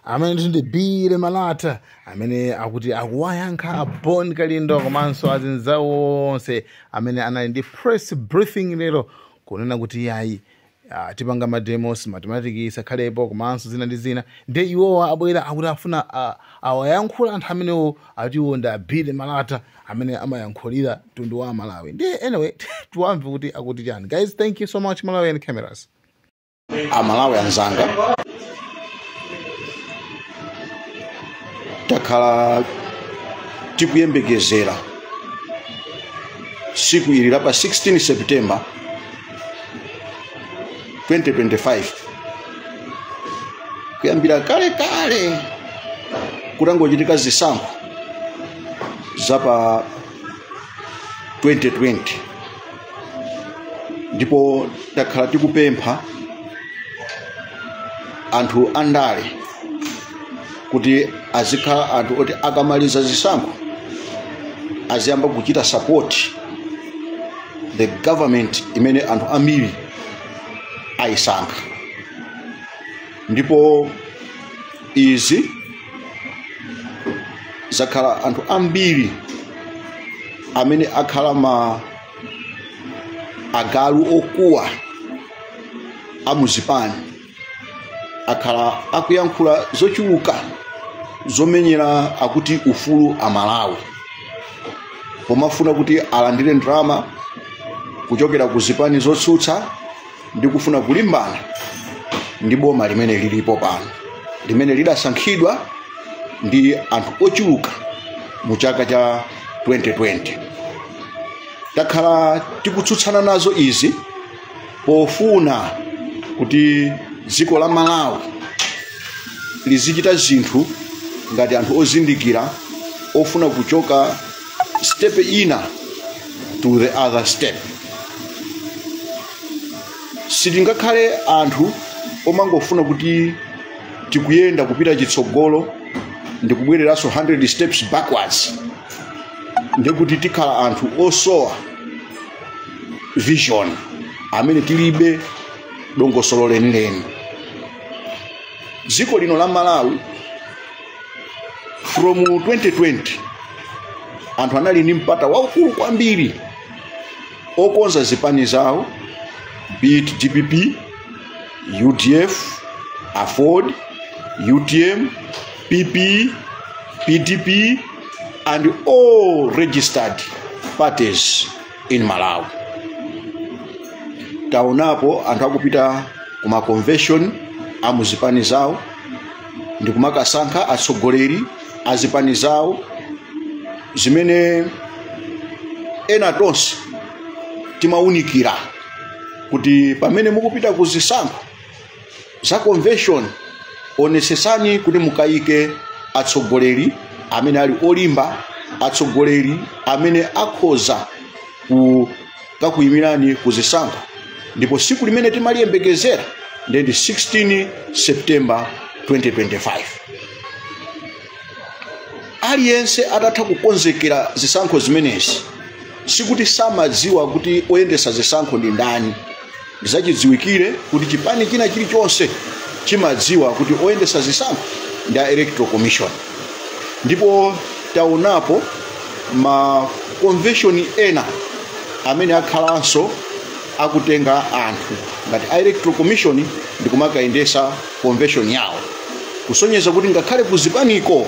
Amene ndithu ndi Billy Malata amene akuti akuwayankha a Bon Kalindo komanso azinzawo onse amene anali ndi press briefing lero kunena kuti yayi, tipanga ma demos, mathematics isakhalepo komanso zina ndi zina. Ndiye iwowa abwera akuti afuna awayankhula anthu amenewo, ati iwo ndi a Billy Malata amene amayankhulira mtundu wa Malawi. Ndiye anyway, tiwamve kuti akuti chani. Guys, thank you so much. Malawi and cameras. Amalawi anzanga, takhala tikuyembekezera siku ili la pa 16 September 2025 kuyambira kale kale kutangochitika zisankho za pa 2020, ndipo takhala tikupempha anthu andale kuti azikhala anthu oti akamaliza zisankho aziyamba kuchita support the government imene anthu ambiri ayisankha. Ndipo izi zakhala anthu ambiri amene akhala ma agalu okuwa amuzipani akhala akuyankhula zochuluka zomenyera akuti ufulu Amalawi, pomafuna kuti alandire ndalama kuchokera ku zipani zotsutsa ndi kufuna kulimbana ndi boma limene lilipo pano, limene lidasankhidwa ndi anthu ochuluka mu chaka cha 2020. Takhala tikutsutsana nazo izi pofuna kuti dziko la Malawi lizichita zinthu ngati anthu ozindikira ofuna kuchoka step ina to the other step. Sitingakhale anthu omangofuna kuti tikuyenda kupita chitsogolo ndi kubwereranso 100 steps backwards, ndikuti tikhala anthu osowa vision amene tilibe dongosolo lenileni. Dziko lino la Malawi from 2020 anthu anali ndi mpata waukulu kwambiri okonza zipani zawo, be it DPP, UDF, AFORD, UTM, PP, PDP and all registered parties in Malawi. Taonapo anthu akupita kuma convention amuzipani zawo ndi kumakasankha atsogoleri azipani zawo, zimene ena tonse timawunikira kuti pamene mukupita ku zisankho za convention, onesesani kuti mukayike atsogoleri amene ali olimba, atsogoleri amene akhoza kukakuyimirani ku zisankho. Ndipo siku limene timaliyembekezera ndi 16 September 2025. Aliyense atatha kukonzekera zisankho zimenezi, sikuti samadziwa kuti oyendesa zisankho ndi ndani. Ndizachidziwikire kuti chipani china chilichonse chimadziwa kuti oyendesa zisankho ndi a Electoral Commission. Ndipo taonapo ma convention ena amene akhalanso akutenga anthu ngati a Electoral Commission ndi kumakayendesa convention yawo, kusonyeza kuti ngakhale kuzipaniko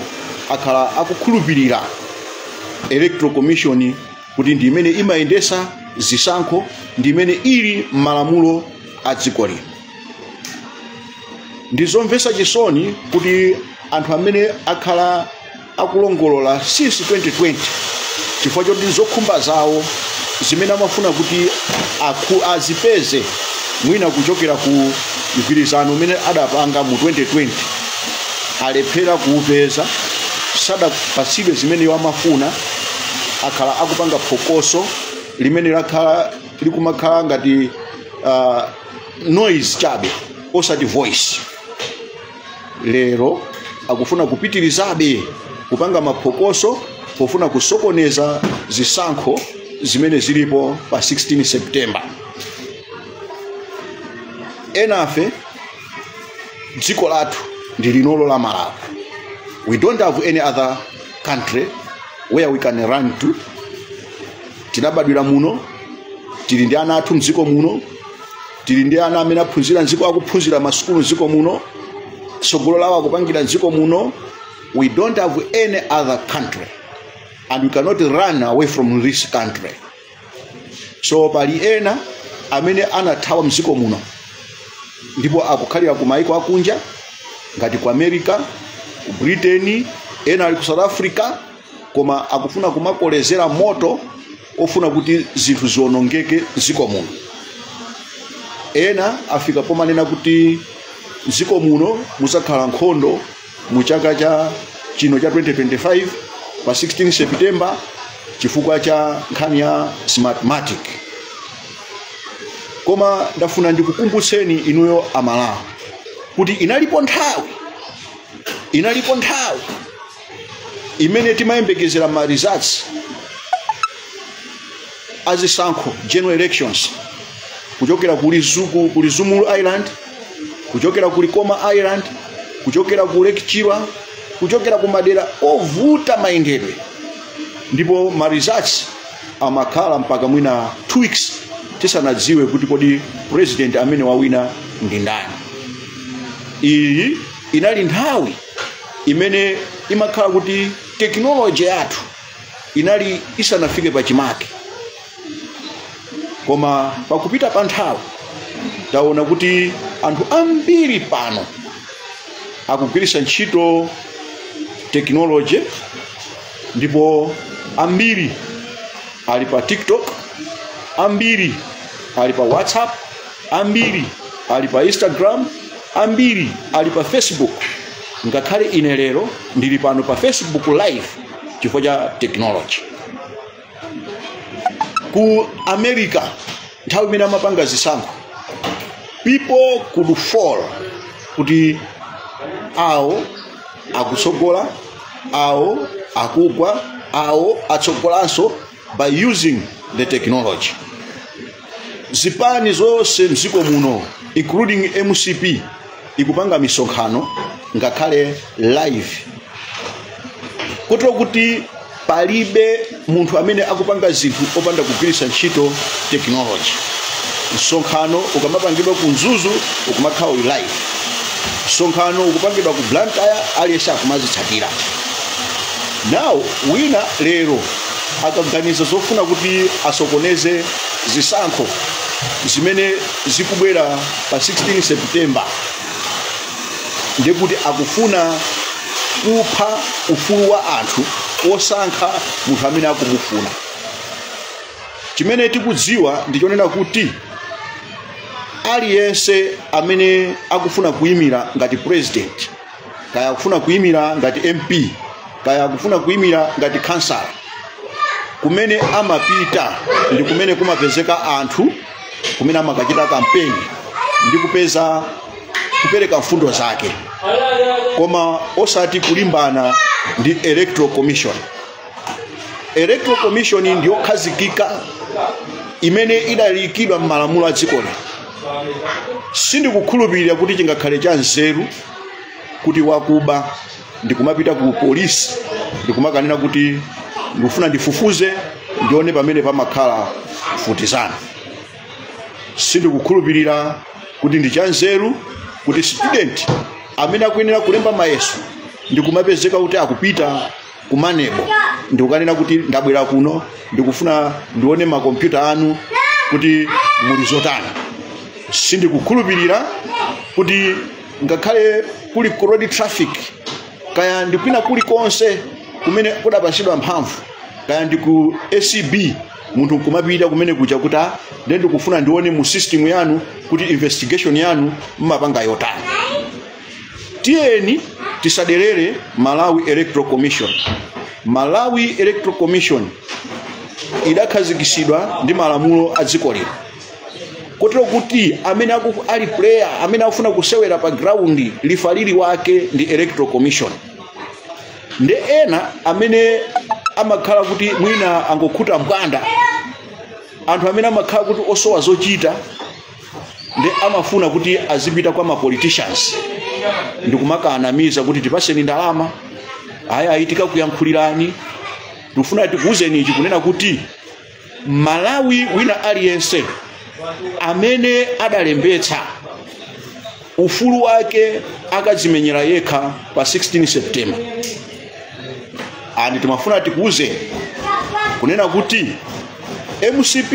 akhala akukhulupirira Electoral Commission kuti ndi imene imayendesa zisankho, ndi imene ili m'malamulo a dziko lino. Ndizomvetsa chisoni kuti anthu amene akhala akulongolola since 2020 chifukwa choti zokhumba zawo zimene amafuna kuti azipeze mwina kuchokera ku mgwirizano umene adapanga mu 2020 alephera kuupeza, sadapatsidwe zimene iwo amafuna, akhala akupanga phokoso limene lakhala likumakhala ngati noise chabe, osati voice. Lero akufuna kupitirizabe kupanga maphokoso pofuna kusokoneza zisankho zimene zilipo pa 16 September. Enafe dziko lathu Ndi linolo la Malawi. We don't have any other country where we can run to. Tinabadwira muno, tili ndi ana athu mdziko muno, tili ndi ana amene aphunzira mdziko, akuphunzira masukulu mdziko muno, tsogolo lawo akupangira mdziko muno. We don't have any other country and we cannot run away from this country. So pali ena amene anathawa mdziko muno ndipo akukhalira ku maiko akunja ngati ku America, ku Britain, ena ali ku South Africa, koma akufuna kumakolezera moto ofuna kuti zinthu ziwonongeke mdziko muno. Ena afika pomanena kuti mdziko muno muzakhala nkhondo mu chaka cha chino cha 2025 pa 16 September chifukwa cha nkhani ya Smartmatic. Koma ndafuna ndikukumbutseni inuyo Amalawi kuti inalipo nthawi imene timayembekezera ma results azisankho, general elections, kuchokera ku Lizumulu Island, kuchokera ku Likoma Island, kuchokera ku Lake Chilwa, kuchokera ku madera ovuta mayendedwe, ndipo ma results amakhala mpaka mwina 2 weeks tisanadziwe kuti kodi president amene wawina ndi ndani. Iyi inali nthawi imene imakhala kuti technology yathu inali isanafike pachimake. Koma pakupita pa nthawi taona kuti anthu ambiri pano akugwiritsa ntchito technology, ndipo ambiri ali pa TikTok, ambiri ali pa WhatsApp, ambiri ali pa Instagram, ambiri ali pa Facebook. Ngakhale ine lero ndili pano pa Facebook Live chifukwa cha technology. Ku America, nthawi imene amapanga zisankho, people could fall kuti awo akutsogola, awo akugwa, awo atsogolanso, by using the technology. Zipani zonse mdziko muno, including MCP, ikupanga misonkhano ngakhale live, kotero kuti palibe munthu amene akupanga zinthu opanda kugwiritsa ntchito technology. Msonkhano ukamapangidwa ku Mzuzu ukumakhala uli live, msonkhano ukupangidwa ku Blantyre aliyense akumazitsatira. Now wina lero akaganiza zofuna kuti asokoneze zisankho zimene zikubwera pa 16 September, ndiye kuti akufuna kupha ufulu wa anthu osankha munthu amene akumufuna. Chimene tikudziwa ndichonena kuti aliyense amene akufuna kuyimira ngati president, kaya akufuna kuyimira ngati MP, kaya akufuna kuyimira ngati kansala, kumene amapita ndi kumene kumapezeka anthu, kumene amakachita kampeni ndi kupeza kupereka mfundo zake, koma osati kulimbana ndi Electoral Commission. Electoral Commission ndiyokhazikika imene idayikidwa m'malamulo a dzikoli. Sindikukhulupirira kuti chingakhale cha nzeru kuti wakuba ndikumapita ku polisi ndikumakanena kuti ndikufuna ndifufuze ndione pamene pamakhala mfutizana. Sindikukhulupirira kuti ndi cha nzeru kuti student amene akuyenera kulemba mayeso ndikumapezeka kuti akupita ku MANEB ndikukanena kuti ndabwera kuno ndikufuna ndione makompyuta anu kuti muli zotani. Sindikukhulupirira kuti ngakhale kuli road traffic, kaya ndikwina kulikonse kumene kudapasidwa mphamvu, kaya ndi ku ACB, munthu nkumapita kumene kuja kuti ndiye ndikufuna ndione mu system yanu kuti investigation yanu mmapanga yotani. Tiyeni tisaderere Malawi Electoral Commission. Malawi Electoral Commission idakhazikisidwa ndi malamulo a dziko lino, kotero kuti amene ali player amene akufuna kusewera pa ground, referee wake ndi Electoral Commission. Ndi ena amene amakhala kuti mwina angokhuta mbwanda, anthu amene amakhala kuti osowa zochita, ndi amafuna kuti azipita kwa ma politicians. Ndikumakanamiza kuti tipaseni ndalama, aya ayitika kuyankhulirani. Tikufuna tikuwuzeni ichi kunena kuti Malawi wina aliyense amene adalembetsa ufulu wake akadzimenyera yekha pa 16 September. And timafuna tikuwuzeni kunena kuti MCP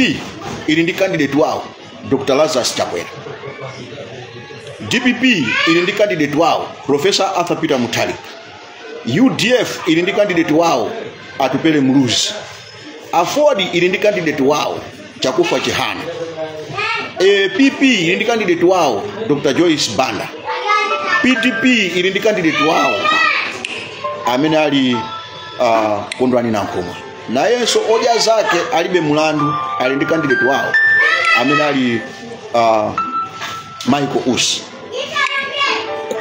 ili ndi candidate wawo, Dr. Lazarus Chakwera. DPP ili ndi candidate wawo, Professor Arthur Peter Mutharika. UDF ili ndi candidate wawo, Atupele Muluzi. AFORD ili ndi candidate wawo, Chakufa Chihana. PP ili ndi candidate wawo, Dr. Joyce Banda. PDP ili ndi candidate wawo amene ali Kondwani Nankhumwa. Nayenso odya zake alibe mulandu ali ndi candidate wawo amene ali Michael Usi.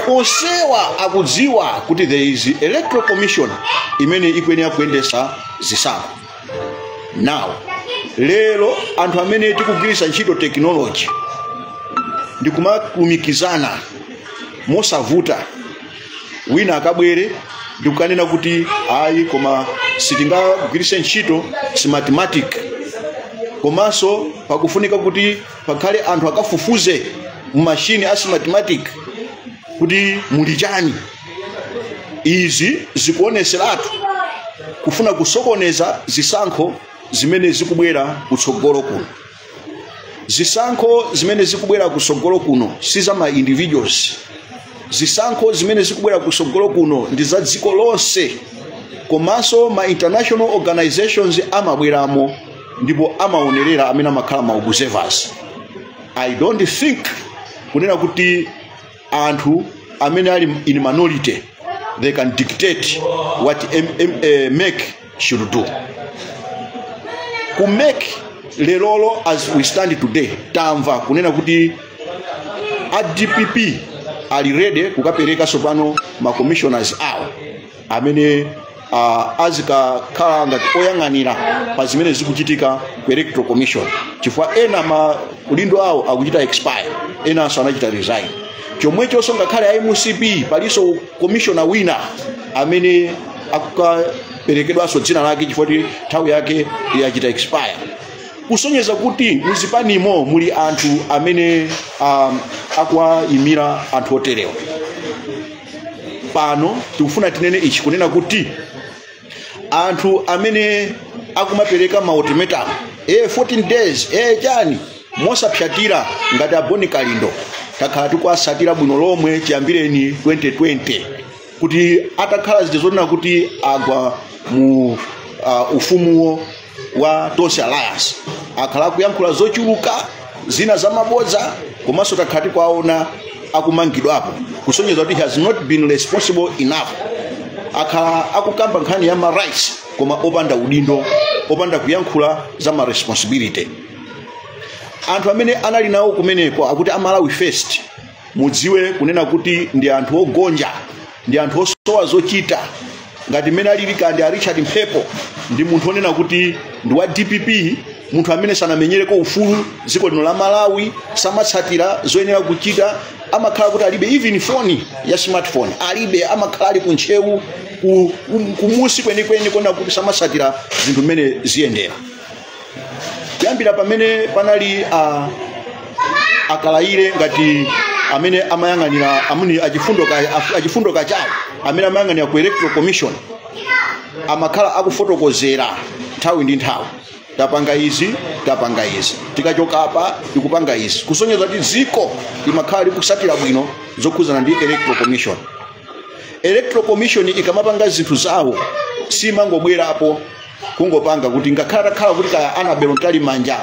Onsewa akudziwa kuti there is electoral commission imene ikuyenera kuyendesa zisankho. Now lero anthu amene tikugwiritsa ntchito technology ndikumalumikizana mosavuta, wina akabwere ndikukanena kuti ayi, koma sitingagwiritse ntchito Smartmatic, komanso pakufunika kuti pakhale anthu akafufuze mumashini a Smartmatic kuti muli chani. Izi zikuoneseratu kufuna kusokoneza zisankho zimene zikubwera kutsogolo kuno. Zisankho zimene zikubwera kutsogolo kuno si za ma individuals. Zisankho zimene zikubwera kutsogolo kuno ndi za dziko lonse, komanso ma international organizations amabweramo ndipo amaonerera amene amakhala ma observers. I don't think kunena kuti anthu amene ali in minority, they can dictate what MEC should do. Ku MEC lerolo, as we stand today, tamva kunena kuti a DPP ali ready kukapereka sopano ma commissioners awo amene azikakhala ngati oyang'anira pa zimene zikuchitika ku electoral commission, chifukwa ena ma udindo awo akuchita expire, enanso anachita resign. Chomwechonso ngakhale a MCP, palinso commissioner wina amene akukaperekedwanso dzina lake chifukwa kuti nthawi yake yachita expire, kusonyeza kuti muzipanimo muli anthu amene akuwayimira anthu oterewa. Pano tikufuna tinene ichi kunena kuti anthu amene akumapereka ma ultimatum, 14 days, chani, mosapyatira, ngati Aboni Kalindo, takhala tikuasatira bwino lomwe chiyambireni 2020, kuti atakhala zija zonena kuti agwa mu ufumuwo wa Tonse Alliance, akhala akuyankhula zochuluka, zina zamabodza, komanso takhala tikuwaona akumangidwapo, kusonyeza kuti he has not been responsible enough. Akhala akukamba nkhani ya ma rights koma opanda udindo, opanda kuyankhula za ma responsibility. Anthu amene anali nawo kumeneko akuti Amalawi First, mudziwe kunena kuti ndi anthu ogonja, ndi anthu osowa zochita. Ngati mmene alili kandi a Richard Mphepo, ndi munthu onena kuti ndi wa DPP, munthu amene sanamenyereko ufulu dziko lino la Malawi, samatsatira zoyenera kuchita, amakhala kuti alibe even phone ya smartphone alibe, amakhala ali kuntchewu kumusi kwenikweni, kuona kuti samatsatira zinthu mmene ziyendera. Kuyambira pamene panali akalayire ngati amene amayang'anira amuni achifundo kachawo amene amayang'anira ku electoral commission, amakhala akufotokozera nthawi ndi nthawi, tapanga izi, tapanga izi, tikachoka apa tikupanga izi, kusonyeza kuti dziko limakhala likusatira bwino zokhuzana ndi electoral commission. Electoral commission ikamapanga zinthu zawo simangobwerapo kungopanga, kuti ngakhala takhala kuti kaya Annabel Mtalimanja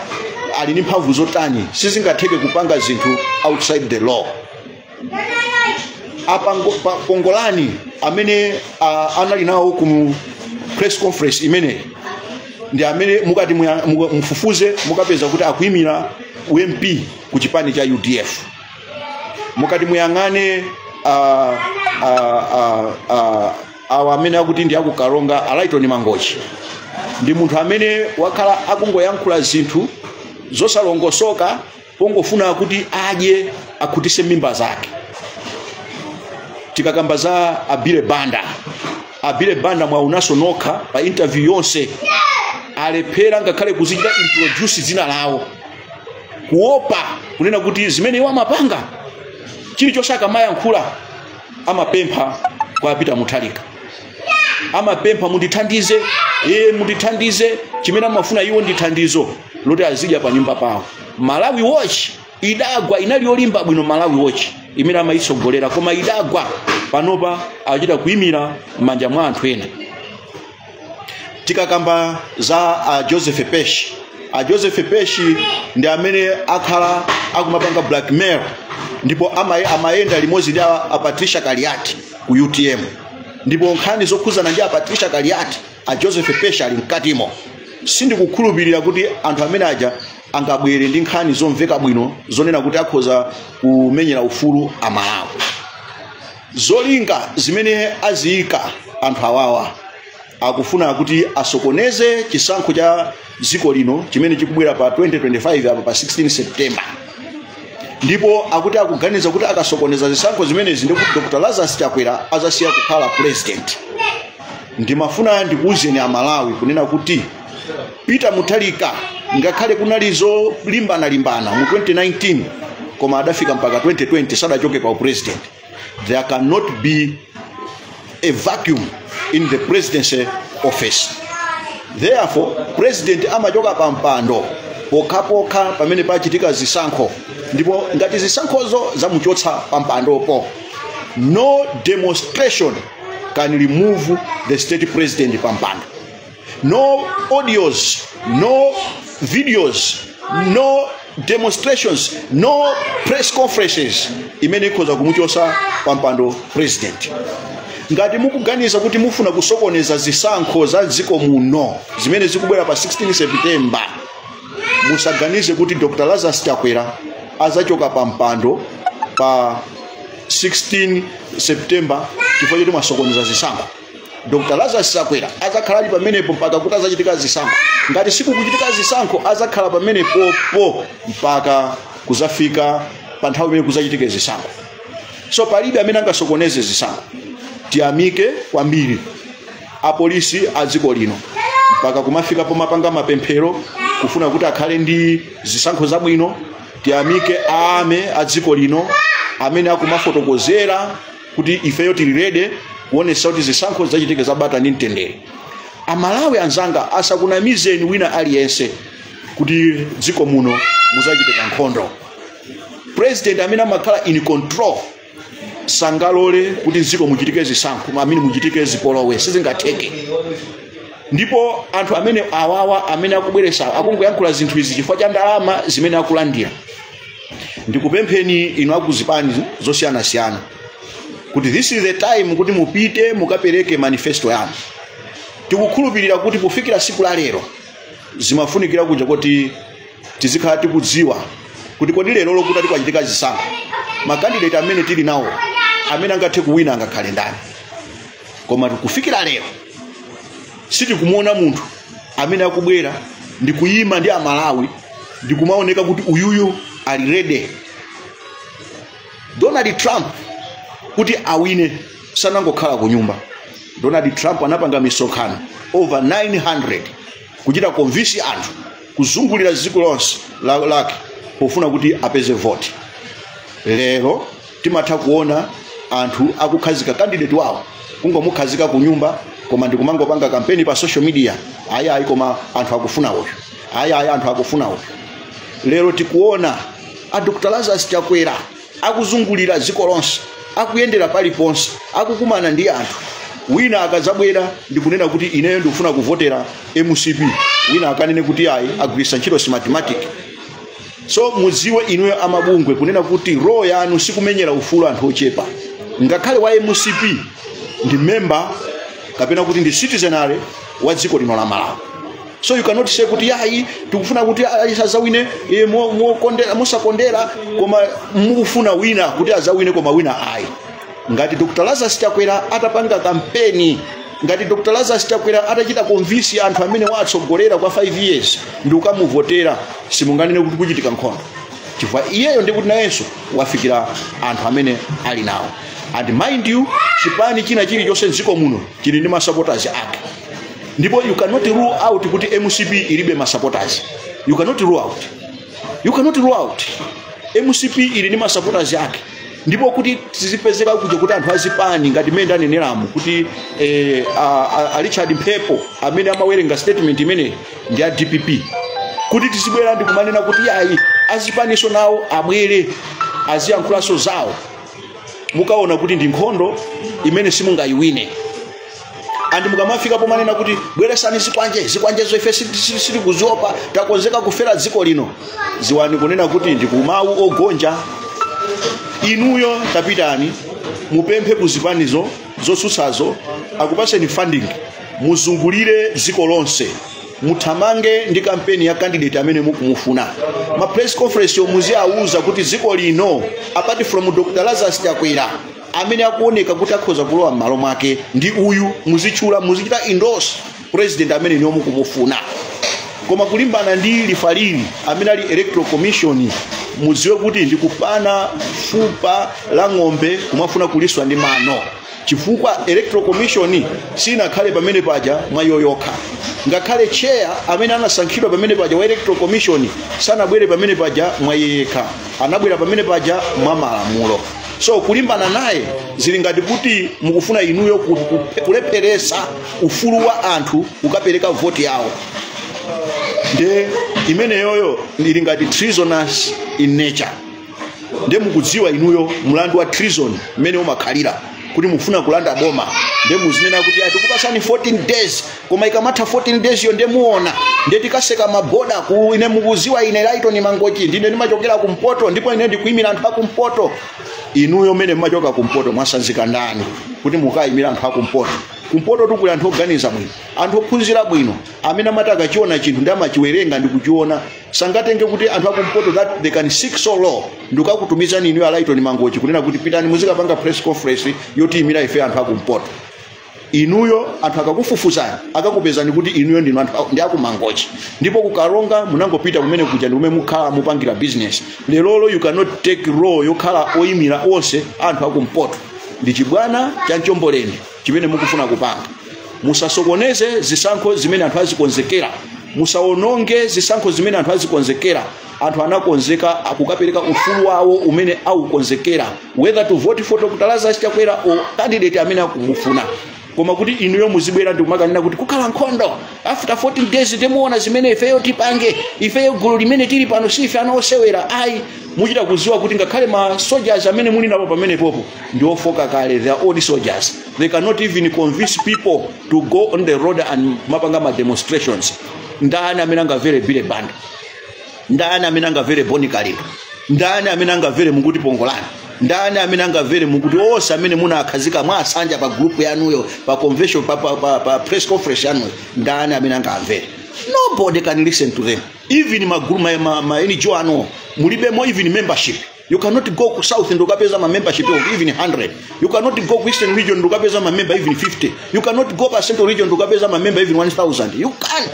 ali ndi mphamvu zotani, sizingatheke kupanga zinthu outside the law. Apa Pongolani amene anali nawo ku press conference imeneyi ndi amene mukati mufufuze mukapeza kuti akuyimira uMP ku chipani cha UDF. Mukati muyang'ane awa amene akuti ndi akukalonga, Alaiton Mangochi, ndi munthu amene wakhala akungoyankhula zinthu zosalongosoka pongofuna kuti adye, akhutise mimba zake. Tikakamba za Abile Banda, Abile Banda mwaonaso nokha pa interview yonse alephera ngakhale kuzichita introduce dzina lawo, kuopa kunena kuti zimene iwo amapanga, chilichonse akamayankhula amapempha kwa Peter Mutharika, amapempha mundithandize, mundithandize. Chimene amafuna iwo ndi thandizo loti azidya pa nyumba pawo. Malawi Watch idagwa, inali yolimba bwino Malawi Watch imene amayitsogolera, koma idagwa. Panopa achita kuyimira m'manja mwa anthu ena. Tikakamba za Joseph Peshi, Joseph Peshi ndi amene akhala akumapanga blackmail ndipo amayenda limodzi ndi a Patricia Kaliati ku UTM, ndipo nkhani zokhuzana ndi a Patricia Kaliati, a Joseph Peshi ali mkatimo. Sindikukhulupirira kuti anthu amene aja angabwere ndi nkhani zomveka bwino zonena kuti akhoza kumenyera ufulu Amalawi. Zolinga zimene aziyika anthu awawa, akufuna kuti asokoneze chisankho cha dziko lino chimene chikubwera pa 2025 apa pa 16 September, ndipo akuti akuganiza kuti akasokoneza zisankho zimenezi ndikuti Dr Lazarus Chakwera azasiya kukhala president. Ndimafuna ndikuwuzeni Amalawi kunena kuti Peter Mutharika, ngakhale kunali zolimbana-limbana mu 2019, koma adafika mpaka 2020 sadachoke pa president. There cannot be a vacuum in the presidency office. Therefore, president amachoka pa mpando pokhapokha pamene pachitika zisankho, ndipo ngati zisankhozo zamuchotsa pa mpandopo. No demonstration can remove the state president pa mpando. No audios, no videos, no demonstrations, no press conferences imene ikhoza kumuchotsa pa mpando president. Ngati mukuganiza kuti mufuna kusokoneza zisankho za dziko muno zimene zikubwera pa 16 September, musaganize kuti Dr Lazarus Chakwera azachoka pa mpando pa 16 September chifukwa choti mwasokoneza zisankho. Dr Lazarus Chakwera azakhala ali pamenepo mpaka kuti azachitika zisankho. Ngati sikukuchitika zisankho, azakhala pamenepopo mpaka kuzafika pa nthawi imene kuzachitika zisankho. So palibe amene angasokoneze zisankho. Tiyamike kwambiri apolisi a dziko lino, mpaka kumafika pomapanga mapemphero kufuna kuti akhale ndi zisankho zabwino. Tiyamike ame a dziko lino amene akumafotokozera kuti ifeyo tili ready kuonetsa kuti zisankho zachitike zabata ndi mtendere. Amalawi anzanga, asakunamizeni wina aliyense kuti dziko muno muzachitika nkhondo. President amene amakhala in control sangalole kuti dziko muchitike zisankho amene muchitike zipolowe, sizingatheke. Ndipo anthu amene awawa amene akubweresa akungoyankhula zinthu izi chifukwa cha ndalama zimene akulandira. Ndikupempheni inu akuzipani zosiyanasiyana kuti this is the time kuti mupite mukapereke manifesto yanu. Tikukhulupirira kuti kufikira siku la lero zimafunikira kuja kuti tizikhala tikudziwa kuti kodi lero lokuti tikuchitika zisankho, ma candidate amene tili nawo amene angathe kuwina angakhale ndani? Koma kufikira lero sitikumuona munthu amene akubwera ndi kuyima ndi Amalawi ndi kumaoneka kuti uyuyu ali ready. Donald Trump kuti awine sanangokhala ku nyumba. Donald Trump anapanga misonkhano over 900 kuchita convince anthu kuzungulira dziko lonse lake pofuna kuti apeze vote. Lero timatha kuona anthu akukhazika candidate wawo, kungomukhazika ku nyumba, koma ndikumangopanga kampeni pa social media, ayi ayi, koma anthu akufuna uyu, ayi ayi, anthu akufuna uyu. Lero tikuona a Dr Lazarus Chakwera akuzungulira dziko lonse, akuyendera paliponse, akukumana ndi anthu. Wina akadzabwera ndikunena kuti ineyo ndikufuna kuvotera MCP, wina akanene kuti ayi, agwiritsa ntchito Smartmatic. So mudziwe inuyo amabungwe kunena kuti role yanu sikumenyera ufulu anthu ochepa. Ngakhale wa MCP ndi member kapena kuti ndi citizenary wa dziko lino la Malawi. So you cannot say kuti yayi, tikufuna kuti azawine mosakondera, koma mukufuna wina kuti azawine koma wina ayi. Ngati Dr Lazarus Chakwera atapanga kampeni, ngati Dr Lazarus Chakwera atachita convince anthu amene watsogolera kwa 5 years ndi kukamuvotera, simunganene kuti kuchitika nkhondo, chifukwa iyeyo ndi kuti nayenso wafikira anthu amene ali nawo. And mind you, chipani china chilichonse mdziko muno chili ndi ma supporters ake, ndipo you cannot rule out kuti MCP ilibe ma supporters. You cannot rule out, you cannot rule out. MCP ili ndi ma supporters ake, ndipo kuti tizipezeka kuja kuti anthu azipani ngati mmene ndaneneramo kuti a Richard Mphepo amene amawerenga statement imene ndi a DPP, kuti tizibwera ndi kumanena kuti ayi, azipaniso nawo abwere aziyankhulanso zawo, mukaona kuti ndi nkhondo imene simungayiwine. And mukamafika pomanena kuti bweresani zikwanje, zikwanjezo ife sitikuziopa, takonzeka kufera dziko lino, ziwani kunena kuti ndi kumawu ogonja. Inuyo tapitani mupemphe kuzipanizo zotsutsazo akupaseni funding, muzungulire dziko lonse, muthamange ndi kampeni ya candidate amene mukumufuna. Ma press conference yo muziyawuza kuti dziko lino, apart from Dr Lazarus Chakwera, amene akuoneka kuti akhoza kulowa m'malo mwake ndi uyu. Muzitchula, muzichita endorse president amene niwo mukumufuna. Koma kulimbana ndi referee amene ali Electoral Commission, mudziwe kuti ndikupana fupa la ng'ombe kumafuna kuliswa ndi mano, chifukwa Electoral Commission sinakhale pamene paja mwayo yokha. Ngakhale chair amene anasankhidwa pamene paja wa Electoral Commission sanabwere pamene paja mwaye yekha, anabwera pamene paja mwa malamulo. So kulimbana naye zili ngati kuti mukufuna inuyo kulepheresa ufulu wa anthu kukapereka voti yawo. Nde imeneyoyo ili ngati treasonous in nature. Nde mukudziwa inuyo mlandu wa treason mmene umakhalira, kuti mufuna kulanda boma, nde muzinena kuti atikupasani 14 days, koma ikamatha 14 days yo nde muona, nde tikaseka maboda ku ine. Mukuziwa ine Laitoni Mangochi ndine ndimachokera kumpoto, ndipo ine ndikuyimira anthu akumpoto. Inuyo mmene mumachoka kumpoto, mwasanzika ndani kuti mukayimira anthu akumpoto? Kumpoto tukuli anthu oganiza bwino, anthu ophunzira bwino, amene amati akachiona chinthu ndi amachiwerenga ndi kuchiona. Sangatenge kuti anthu akumpoto that they can seek so low ndikukakutumizani inuyo Alaitoni Mangochi kunena kuti pitani muzikapanga press conference yotiyimira ife anthu akumpoto. Inuyo anthu akakufufuzani akakupezani kuti inuyo ndinu anthu ndi akumangochi, ndipo kukalonga munangopita kumene kuja ndi kumene mukhala mupangira business. Lerolo you cannot take role yokhala oyimira onse anthu akumpoto. Ndi chibwana cha mchomboleni chimene mukufuna kupanga. Musasokoneze zisankho zimene anthu azikonzekera, musawononge zisankho zimene anthu azikonzekera. Anthu anakonzeka akukapereka ufulu wawo umene aukonzekera, whether to vote for Dr Lazarus Chakwera or candidate amene akumufuna. Koma kuti inuyo muzibwera ndi kumakanena kuti kukhala nkhondo after 14 days, timuona zimene ifeyo tipange, ifeyo gulu limene tili pano si ife ana osewera, ayi. Muchita kuziwa kuti ngakhale ma soldiers amene muli napo pamene popo ndi ofoka kale. They are old soldiers, they cannot even convince people to go on the road and mapanga ma demonstrations. Ndani amene angamvere Billy Banda? Ndani amene angamvere Boni Kalindo? Ndani amene angamvere mukuti Pongolani? Ndani amene angamvere mukuti onse amene munakhazika mwa asanja pa group yanuyo, pa convention, pa press conference yanuyo? Ndani amene angamvere? Nobody can listen to them. Even ma group, ma NGO anuwo mulibemo even membership. You cannot go ku south ndikapeza ma membership of even 100. You cannot go ku Eastern Region ndikapeza ma member even 50. You cannot go pa Central Region ndikapeza ma member even 1000. You can.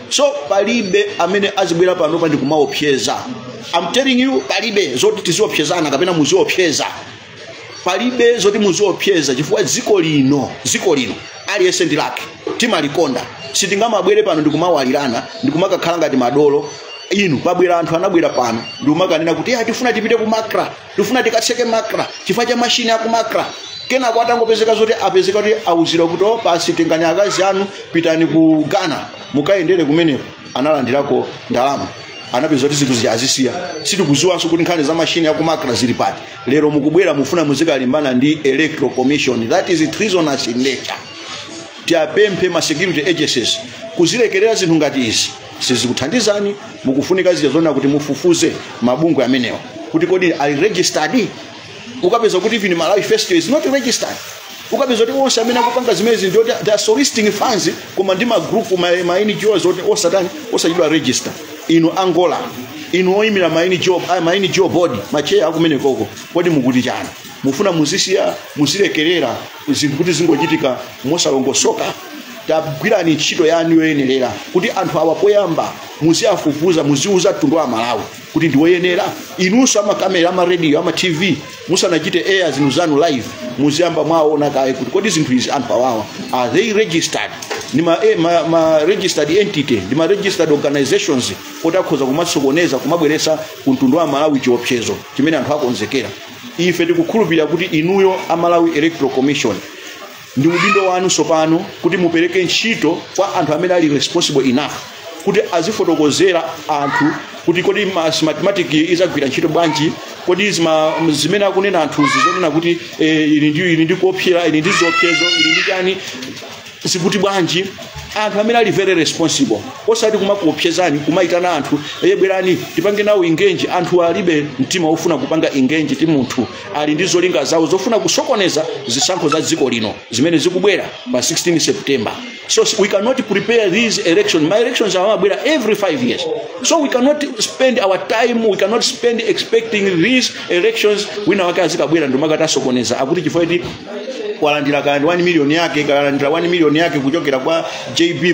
So palibe amene azibwera pano pa ndikumaopseza. I'm telling you, palibe zoti tiziopsezana kapena muziopseza. Palibe zoti muziopseza, chifukwa dziko lino aliyense ndi lake, timalikonda. Sitingamabwere pano ndikumawalirana, ndikumakakhala ngati madolo. Inu pabwera anthu anabwera pano ndikumakanena kuti ya tifuna tipite ku MACRA, tifuna tikatseke MACRA chifukwa cha mashini aku MACRA. Kenako atangopezeka zoti apezeka kuti awuzidwa kuti, "Oh, pasi tengani akazi anu, pitani ku Ghana mukayendere kumeneko," analandirako ndalama, anapeza kuti zinthu zazisiya. Sitikuziwanso kuti nkhani za mashini aku MACRA zili pati. Lero mukubwera mufuna muzikalimbana ndi Electoral Commission. That is treasonous in nature. Tiapemphe ma security agencies kuzilekerera zinthu ngati izi, sizikuthandizani. Mukufunika zija zona kuti mufufuze mabungwe amenewa kuti kodi ali registered. Ukapeza kuti even Malawi Festival is not registered. Ukapeza kuti onse amene akupanga zimenezi ndi oti they are soliciting funds, koma ndi ma group, ma NGOs oti osatani, osachidwa register. Inu Angola, inu oyimira ma NGO, ma NGO board, ma chair akumene koko, kodi mukuti chani? Mufuna muzisiya, muzilekerera zinthu kuti zingochitika mosalongosoka? Tagwirani ntchito yanu yoyenerera kuti anthu awa poyamba muziafufuza, muziuza mtundu wa Malawi kuti ndi woyenera. Inunso amakamera, amaradio, ama TV, musanachite air zinthu zanu live, muziyamba mwaona kaye kuti kodi zinthu izi, anthu awawa, are they registered? Ndi ma registered entity, ndi ma registered organizations oti akhoza kumasokoneza, kumabweresa ku mtundu wa Malawi chiopsezo chimene anthu akonzekera? Ife tikukhulupirira kuti inuyo a Malawi Electoral Commission, ndi udindo wanu tsopano kuti mupereke ntchito kwa anthu amene ali responsible enough kuti azifotokozera anthu kuti kodi Smartmatic izagwira ntchito bwanji, kodi zimene akunena anthuzi zonena kuti ili ndi kuopsera, ili ndi ziopsezo, ili ndi chani, zikuti bwanji. Anthu amene ali very responsible, osati kumakuopsezani, kumayitana anthu, "Eye, bwerani tipange nawo engage." Anthu alibe mtima wofuna kupanga engage ti munthu, ali ndi zolinga zawo zofuna kusokoneza zisankho za dziko lino zimene zikubwera pa 16 September. So we cannot prepare these elections. Ma elections amabwera every 5 years, so we cannot spend our time, we cannot spend expecting these elections wina wake azikabwera ndomakati asokoneza, akuti chifukwa kuti walandira kandi 1 million yake, kalandira 1 million yake kuchokera kwa JB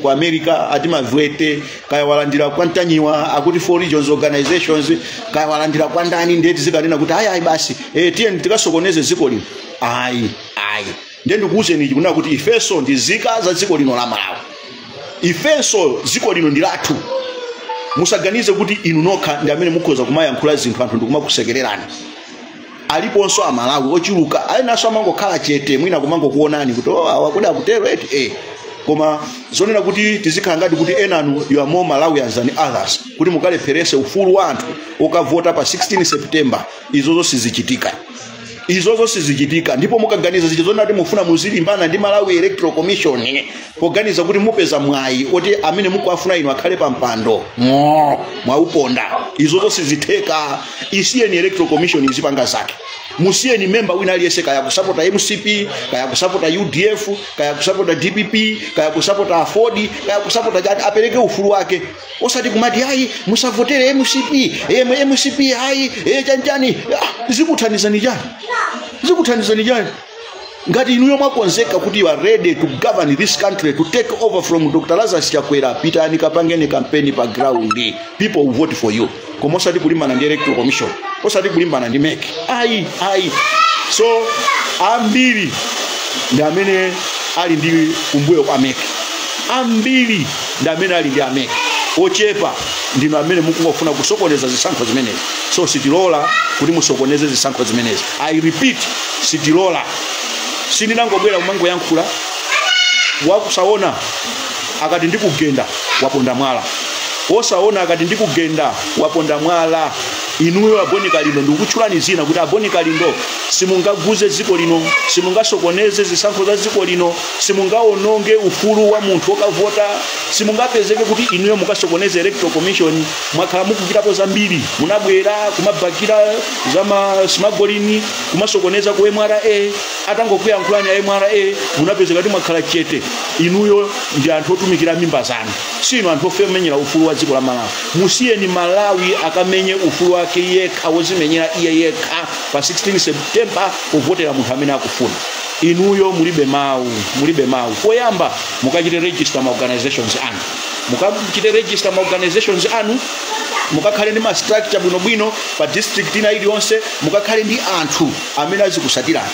ku America, ati mavwete, kaya walandira kwa Ntanyiwa, akuti four regions organizations, kaya walandira kwa ndani, ndeti zikanena kuti ayi, ayi, basi, tiye tikasokoneze dziko lino. Ayi, ayi. Ndiye ndikuwuzeni kunena kuti ifenso ndi zika za dziko lino la Malawi. Ifenso dziko lino ndi lathu. Musaganize kuti inu nokha ndi amene mukhoza kumayankhula zinthu, anthu ndikumakusekererani. Aliponso Amalawi ochuluka ayenanso amangokhala chete, mwina kumangokuonani kuti, "Oh, awa kodi akutero eti?" Koma zonena kuti tizikhala ngati kuti enanu you are more Malawians than others, kuti mukalepherese ufulu wa anthu okavota pa 16 September, izozo sizichitika, izozo sizichitika. Ndipo mukaganiza zija zonena kuti mufuna muzilimbana ndi Malawi Electoral Commission poganiza kuti mupeza mwayi oti amene mukuafuna inu akhale pa mpando, mo mwauponda. Izozo sizitheka. Isiyeni Electoral Commission izipanga zake. Musiyeni memba wina aliyense, kaya kusapota MCP, kaya kusapota UDF, kaya kusapota DPP, kaya kusapota AFORD, kaya kusapota chani, apereke ufulu wake, osati kumati, "Ayi, musavotere MCP, MCP ayi, chanchani." Ah, zikuthandizani chani? Zikuthandizani chani? Ngati inuyo mwakonzeka kuti you are ready to govern this country, to take over from Dr Lazarus Chakwera, pitani kapangeni kampeni pa ground, people will vote for you. Koma osati kulimbana ndi Electoral Commission, osati kulimbana ndi MEC, ayi, ayi. So ambiri ndi amene ali ndi kumbuyo kwa MEC, ambiri ndi amene ali ndi a MEC, ochepa ndino amene mukungofuna kusokoneza zisankho zimenezi. So sitilola kuti musokoneze zisankho zimenezi. I repeat, sitilola. Sindinangobwera kumangoyankhula. Wakusaona akati ndikugenda waponda mwala, wosaona akati ndikugenda waponda mwala. Inuyo a Bon Kalindo, ndikukutchulani zina kuti a Bon Kalindo, simungaguze dziko lino, simungasokoneze zisankho za dziko lino, simungaononge ufulu wa munthu wokavota, simungapezeke kuti inuyo mukasokoneze Electoral Commission. Mwakhala mukuchitapo zambiri, munabwera kumabakira za ma smuggling, kumasokoneza ku MRA. Atangokuyankhulani a MRA, munapezeka kuti mwakhala chete. Inuyo ndi anthu otumikira mimba zanu, sinu anthu ofemenyera ufulu wa dziko la Malawi. Musiyeni Malawi akamenye ufulu wake yekha, wozimenyera iye yekha pa 16 September povotera munthu amene akufuna. Inuyo mulibe mawu, mulibe mawu. Poyamba mukachite register ma organizations anu, mukachite register ma organizations anu, mukakhale ndi ma structure bwinobwino pa district ina iliyonse, mukakhale ndi anthu amene azikusatirani.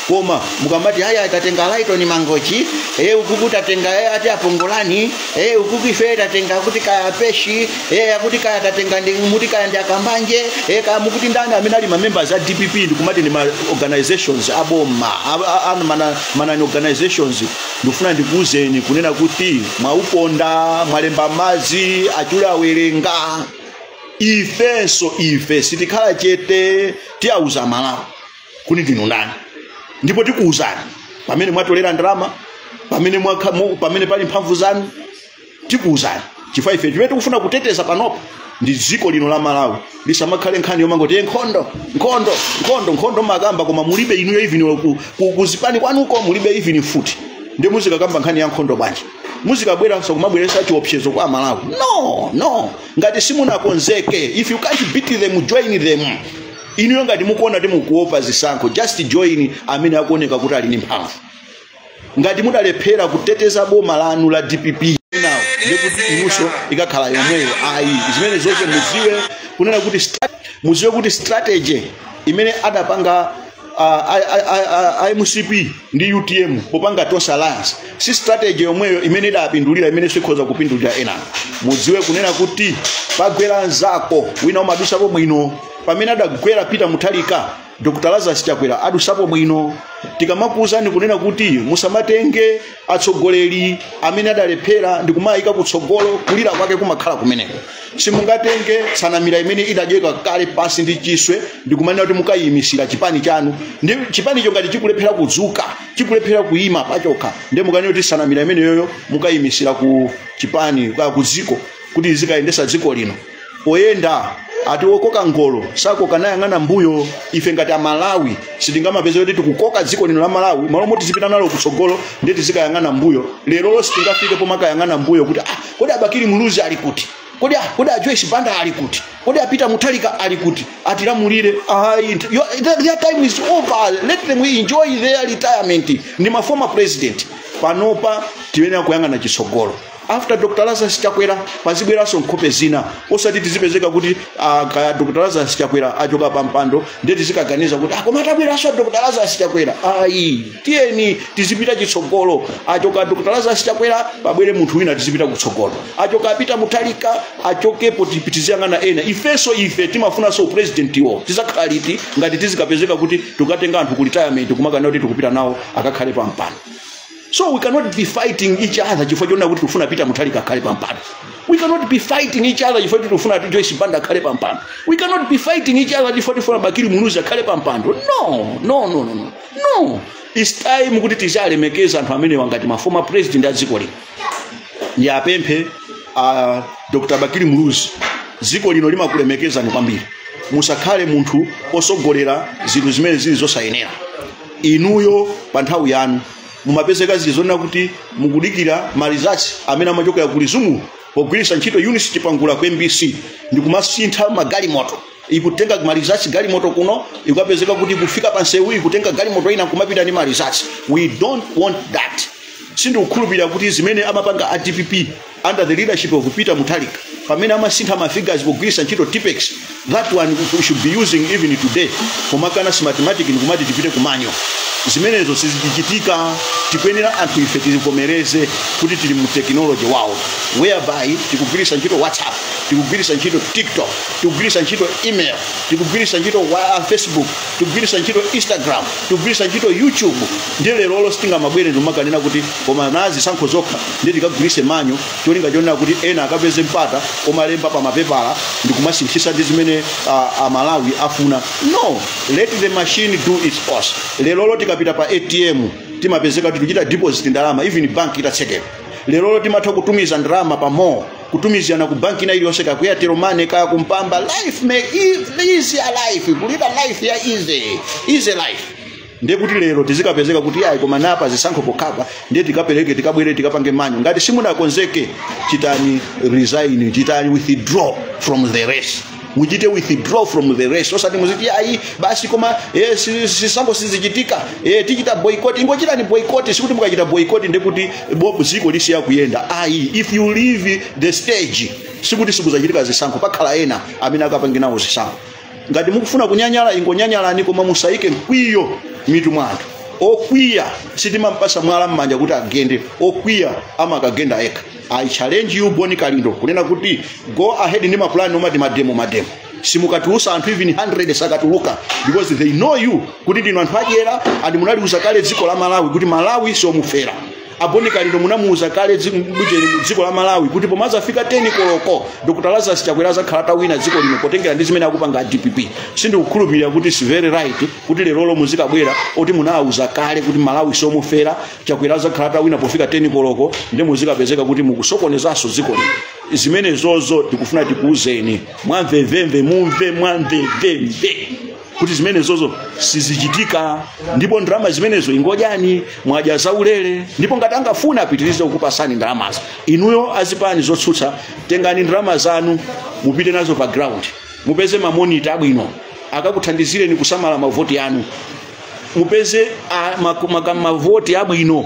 Koma mukamati, "Aya, tatenga Lighton Mangochi, ukuku tatenga ati apongolani, ukuku ife tatenga kuti kaya peshi, akuti kaya tatenga ndi muti kaya ndi akambanje, kaya mukuti ndani," amene ali ma members a DPP, ndikumati ndi ma organizations aboma, manani organizations, ndikufuna ndikuwuzeni kunena kuti mwauponda, mwalemba madzi achule awerenga. Ifenso ife sitikhala chete, tiyauza Malawi kuti ndinu ndani, ndipo tikuwuzani pamene mwatolera ndalama, pamene pali mphamvu zanu, tikuwuzani, chifukwa ife chimene tikufuna kuteteza panopa ndi dziko lino la Malawi, lisamakhale nkhani yomangoti nkhondo, nkhondo, nkhondo, nkhondo makamba, koma mulibe inuyo even kuzipani kwanuko mulibe even futi, ndi muzikakamba nkhani ya nkhondo bwanji? Muzikabwera kumabweresa chiopsezo kwa Malawi? No, no. Ngati simunakonzeke, if you can't beat them, join them. Inuyo ngati mukuona kuti mukuopa zisankho, just join amene akuoneka kuti ali ndi mphamvu. Ngati mudalephera kuteteza boma lanu la DPP now, ndikuti inunso ikakhala yomweyo. Ayi, zimene zonse muziwe kunena kuti muziwe kuti strategy imene adapanga MCP ndi UTM popanga Tonse Alliance si strategy yomweyo imene idapindulira, imene sikhoza kupindulira ena. Mudziwe kunena kuti pagwera nzako wina umadusapo bwino. Pamene adagwera Peter Mutharika, Dr. Lazarus Chakwera adusapo bwino. Tikamakuwuzani kunena kuti musamatenge atsogoleri amene adalephera ndi kumayika kutsogolo, kulira kwake kumakhala kumeneko. Simungatenge tsanamira imene idadyeka kale pasi ndi chiswe ndikumanena kuti mukayimisira chipani chanu, ndi chipanicho ngati chikulephera kudzuka, chikulephera kuyima pachokha, ndi mukanena kuti tsanamira imeneyoyo mukayimisira ku chipani, ku dziko, kuti zikayendesa dziko lino. Poyenda ati wokoka ngolo sakoka nayang'ana mbuyo. Ife ngati Amalawi sitingamapeza kuti tikukoka dziko lino la Malawi, malo moti tizipita nalo kutsogolo ndi tizikayang'ana mbuyo. Lero sitingafike pomakayang'ana mbuyo kuti kodi Abakili Muluzi ali kuti, kodi kodi a Joyce Banda ali kuti, kodi a Peter Mutharika ali kuti atilamulire. Their time is over, let them enjoy their retirement. Ndi ma former president. Panopa tiyenera kuyang'ana chitsogolo. After Dr. Lazarus Chakwera pazibweranso nkhope zina, osati tizipezeka kuti kaya Dr. Lazarus Chakwera achoka pa mpando ndiye tizikaganiza kuti koma atabweranso Dr. Lazarus Chakwera. Ayi, tiyeni tizipita chitsogolo. Achoka Dr. Lazarus Chakwera, pabwere munthu wina, tizipita kutsogolo. Achoka Peter Mutharika, achokepo, tiziyang'ana ena. Ifenso ife timafunanso president iwo. Tizakhala liti ngati tizikapezeka kuti tikukatenga anthu ku retirement kumakana kuti tikupita nawo akakhale pa mpando? So we cannot be fighting each other chifukwa chonena kuti tifuna Peter Mutharika akhale pa mpando. We cannot be fighting each other chifukwa choti tifuna Joyce Banda akhale pa mpando. We cannot be fighting each other chifukwa tifuna Bakili Muluzi akhale pa mpando. No, no, no, no, no, no. It's time kuti tizalemekeza anthu amene wangati ma former president a dziko lino. Ndiapemphe Dr. Bakili Muluzi, dziko lino limakulemekezani kwambiri. Musakhale munthu osogolera zinthu zimene zili zosayenera. Inuyo pa nthawi yanu mumapezeka zili zonena kuti mukudikira ma results amene amachokera ku Lizumu pogwiritsa ntchito Eunice Chipangula ku MBC ndi kumasintha magalimoto, ikutenga ma results galimoto kuno, ikapezeka kuti kufika pa nsewu ikutenga galimoto ina kumapita ndi ma results. We don't want that. Sindikukhulupirira kuti zimene amapanga a DPP under the leadership of Peter Mutharika pamene amasintha ma figures pogwiritsa ntchito Tipex, that one we should be using even today, pomakana Smartmatic ndikumati tipite kumanyo. Zimenezo sizichitika. Tikuyenera anthu ife tivomereze kuti tili mu technology world whereby tikugwiritsa ntchito WhatsApp, tikugwiritsa ntchito TikTok, tikugwiritsa ntchito email, tikugwiritsa ntchito Facebook, tikugwiritsa ntchito Instagram, tikugwiritsa ntchito YouTube. Ndiye lerolo sitingamabwere ndikumakanena kuti koma nazi sankho zokha ndiye tikagwiritse manual, cholinga chonena kuti ena akapeze mpata omalemba pa mapepala ndikumasinthisa ndi zimene Amalawi afuna. No, let the machine do its course. Lerolo tikapita pa ATM timapezeka kuti tikuchita deposit ndalama even bank itatsekedwa. Lerolo timatha kutumiza ndalama pa mo kutumizana ku banki ina iliyonse, ka ku Airtel Money, kaya kumpamba. Life may easier life, kulida life ya easy easy life. Ndiye kuti lero tizikapezeka kuti ayi, koma napa zisankho pokhapa ndiye tikapereke, tikabwere, tikapange manual. Ngati simunakonzeke, chitani resign, chitani withdraw from the race, muchite withdraw from the race. Osati muziti ayi basi, koma zisankho sizichitika, tichita boycott. Ingochitani boycott. Sikuti mukachita boycott ndekuti dziko lisiya kuyenda, ayi. If you leave the stage, sikuti sikuzachitika zisankho, pakhala ena amene akapange nawo zisankho. Ngati mukufuna kunyanyala, ingonyanyalani, koma musayike mkwiyo mitu mwa anthu. Okwiya sitimampasa mwala m'manja kuti agende, okwiya amakagenda yekha. I challenge you, Boni Kalindo, kunena kuti go ahead ndi mapulani omati mademo mademo. Simukatulusa anthu even 100 sakatuluka, because they know you kuti ndinu anthu adyera, and munaliuza kale dziko la Malawi kuti Malawi siomufera. Aboni Kalindo, munamuuza kale dziko la Malawi kuti pomazafika 10 koloko Dr. Lazarus Chakwera azakhala atawina dziko lino potengera ndi zimene akupanga DPP. Sindikukhulupirira kuti is very right kuti lerolo muzikabwera oti munawuza kale kuti Malawi siomufera, Chakwera azakhala atawina pofika 10 koloko, ndi muzikapezeka kuti mukusokonezanso dziko lino. Zimene zozo tikufuna tikuuzeni mwamvemvemve, mumve mwamvemvemve kuti zimene zozo sizichitika. Ndipo ndalama zimenezo ingodyani, mwadya zaulere. Ndipo ngati angafuna apitirize kukupasani ndalamazo, inuyo azipani zotsutsa, tengani ndalama zanu mupite nazo pa ground, mupeze ma monitor abwino akakuthandizireni kusamala mavoti anu, mupeze mavoti abwino.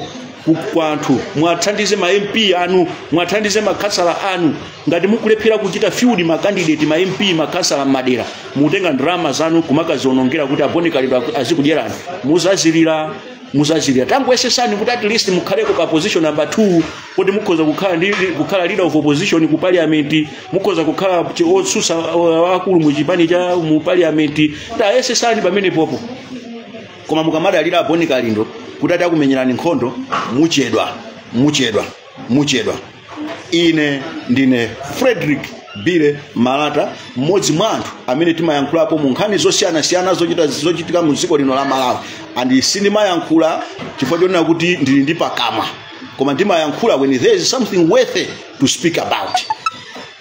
Kwa anthu, mwathandize ma MP anu, mwathandize makhansala anu. Ngati mukulephera kuchita field ma candidate, ma MP, makhansala m'madera, mutenga ndalama zanu kumakazionongera kuti a Bon Kalindo azikudyerani, muzazilira, muzazilira. Tangoyesesani kuti at least mukhaleko pa position number 2, kuti mukhoza kukhala ndi kukhala leader of opposition ku parliament, mukhoza kukhala otsutsa wakulu mu chipani cha mu parliament. Tayesesani pamene popo. Koma mukamadalira a Bon Kalindo kuti ati akumenyerani nkhondo, muchedwa, muchedwa, muchedwa. Ine ndine Frederick Bile Malata, mmodzi mwa anthu amene timayankhulapo mu nkhani zosiyanasiyana zochitika mu dziko lino la Malawi. And sindimayankhula chifukwa chonena kuti ndili ndi pakamwa, koma ndimayankhula when there is something worth to speak about.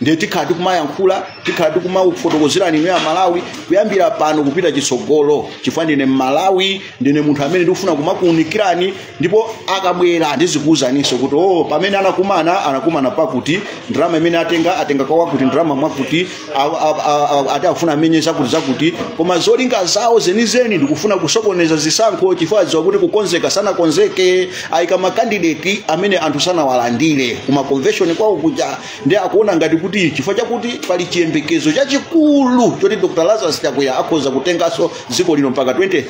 Ndiye tikhala tikumayankhula, tikhala tikumakufotokozerani inu ya Malawi kuyambira pano kupita chitsogolo, chifukwa ndine Mmalawi, ndine munthu amene ndikufuna kumakuwunikirani. Ndipo akabwera ndizikuwuzaninso kuti, oh, pamene anakumana, anakumana pakuti ndalama imene atenga, atenga kwa wakuti, ndalama mwakuti, ati afuna amenye zakuti zakuti, koma zolinga zawo zenizeni ndikufuna kusokoneza zisankho, chifukwa adziwa kuti kukonzeka sanakonzeke, ayika ma candidate amene anthu sanawalandire kuma convention kwawo kuja. Ndi akuona ngati kuti chifukwa chakuti pali chiyembekezo chachikulu choti Dr Lazarus Chakwera akhoza kutenganso dziko lino mpaka 2030,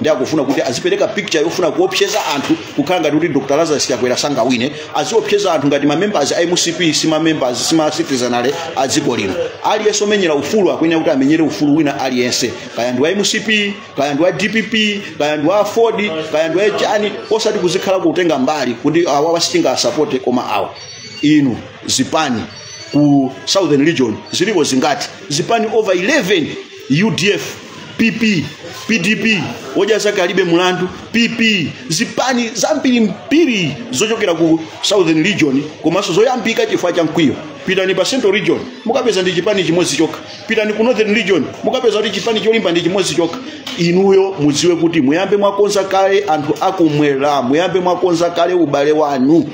ndi akufuna kuti azipereka picture yofuna kuopseza anthu, kukhala ngati kuti Dr Lazarus Chakwera sangawine, aziopseza anthu ngati ma members a MCP si ma members, si ma citizen ale a dziko lino. Aliyense omenyera ufulu akuyenera kuti amenyere ufulu wina aliyense, kaya ndi wa MCP, kaya ndi wa DPP, kaya ndi wa Ford, kaya ndi wa chani, osati kuzikhala kutenga mbali kuti awa sitingasapote koma awa. Inu, zipani ku Southern Region ziliko zingati? Zipani over 11: UDF, PP, PDP, Odya Zake Alibe Mulandu, PP, zipani zambirimbiri zochokera ku Southern Region, komanso zoyambika chifukwa cha mkwiyo. Pitani pa Central Region, mukapeza ndi chipani chimodzi chokha. Pitani ku Northern Region, mukapeza kuti chipani cholimba ndi chimodzi chokha. Inuyo mudziwe kuti muyambe mwakonza kale, anthu akumwera, muyambe mwakonza kale ubale wanu,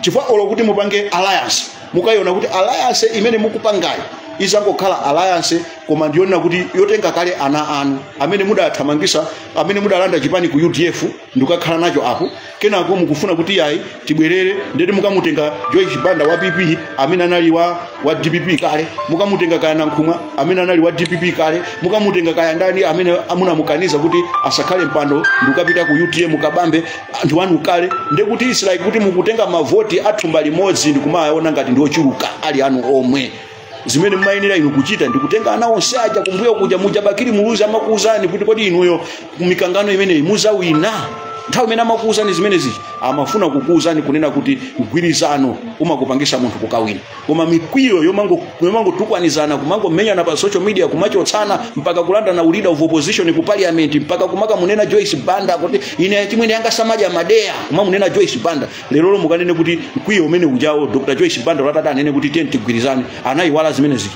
chifukwa olo kuti mupange alliance, mukayiona kuti alliance imene mukupangayo izangokhala alliance, koma ndiyonena kuti yotenga kale ana anu amene mudathamangisa, amene mudalanda chipani ku UDF ndikukakhala nacho apo. Kenako mukufuna kuti yayi, tibwerere, ndeti mukamutenga Joyce Banda wa PP amene anali wa DPP kale, mukamutenga kaya Nankhumwa amene anali wa DPP kale, mukamutenga kaya ndani amene amunamukaniza kuti asakhale mpando ndikukapita ku UTM, kabambe anthu anu kale. Ndekuti it's like kuti mukutenga mavoti athumba limodzi ndikumaona ngati ndi ochuluka ali anu omwe. Zimene mumayenera inu kuchita ndikutenga ana onse aja kumbuyo kuja muja. Bakili Muluzi amakuwuzani kuti kodi inuyo mikangano imeneyi muzawina? Nthawi imene amakuwuzani zimenezi, amafuna kukuwuzani kunena kuti mgwirizano umakupangisa munthu kukawina, koma mikwiyo yomangotukwanizana, kumangomenyana pa social media, kumachotsana, mpaka kulandana leader of opposition ku parliament, mpaka kumakamunena Joyce Banda kuti ine chimwene yanga samadya madeya, kumamunena Joyce Banda. Lerolo mukanene kuti mkwiyo umene ujawo, Dr Joyce Banda latata anene kuti tiye tigwirizane, anayiwala zimene zija?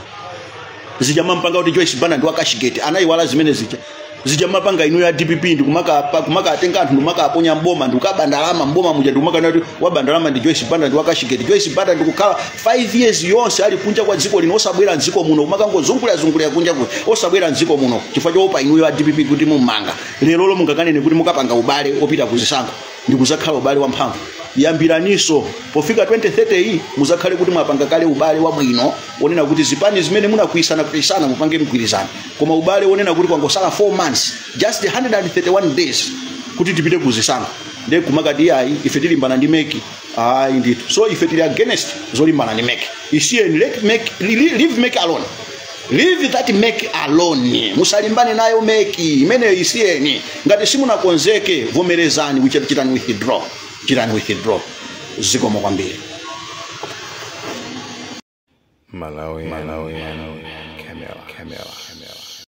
Zija mampanga kuti Joyce Banda ndi wa Cashgate, anayiwala zimene zija? Zija mapanga inu ya DPP ndi kumaka atenga anthu ndikumaka aponya mboma, ndikukaba ndalama mboma muja, ndikumakana kuti waba ndalama ndi Joyce Banda, ndi wa Cashgate. Joyce Banda ndikukhala 5 years yonse ali kunja kwa dziko lino, osabwera mdziko muno, kumakangozungulira zungulira kunja kuno, osabwera mdziko muno chifukwa choopa inuyo ya DPP kuti mumanga. Lero mungakanene kuti mukapanga ubale opita kuzisankho ndikuzakhala ubale wamphamvu? Yambiraniso pofika 2030 iyi muzakhale kuti mwapanga kale ubale wabwino wonena kuti zipani zimene munakuyisana kuyisana mupange mgwirizano, koma ubale wonena kuti kwangosala 4 months, just 131 days kuti tipite kuzisankho, ndiye kumakati ayi, ife tilimbana ndi MEC, ayi ndithu. So ife tili against zolimbana ndi MEC. Isiyeni, let MEC, leave MEC alone, leave that MEC alone. Musalimbane nayo MEC imeneyo, isiyeni. Ngati simunakonzeke, vomerezani, chitani withdraw, chitani withdraw. Zikomo kwambiri. Malawi, Malawi, Camera, Camera, Camera.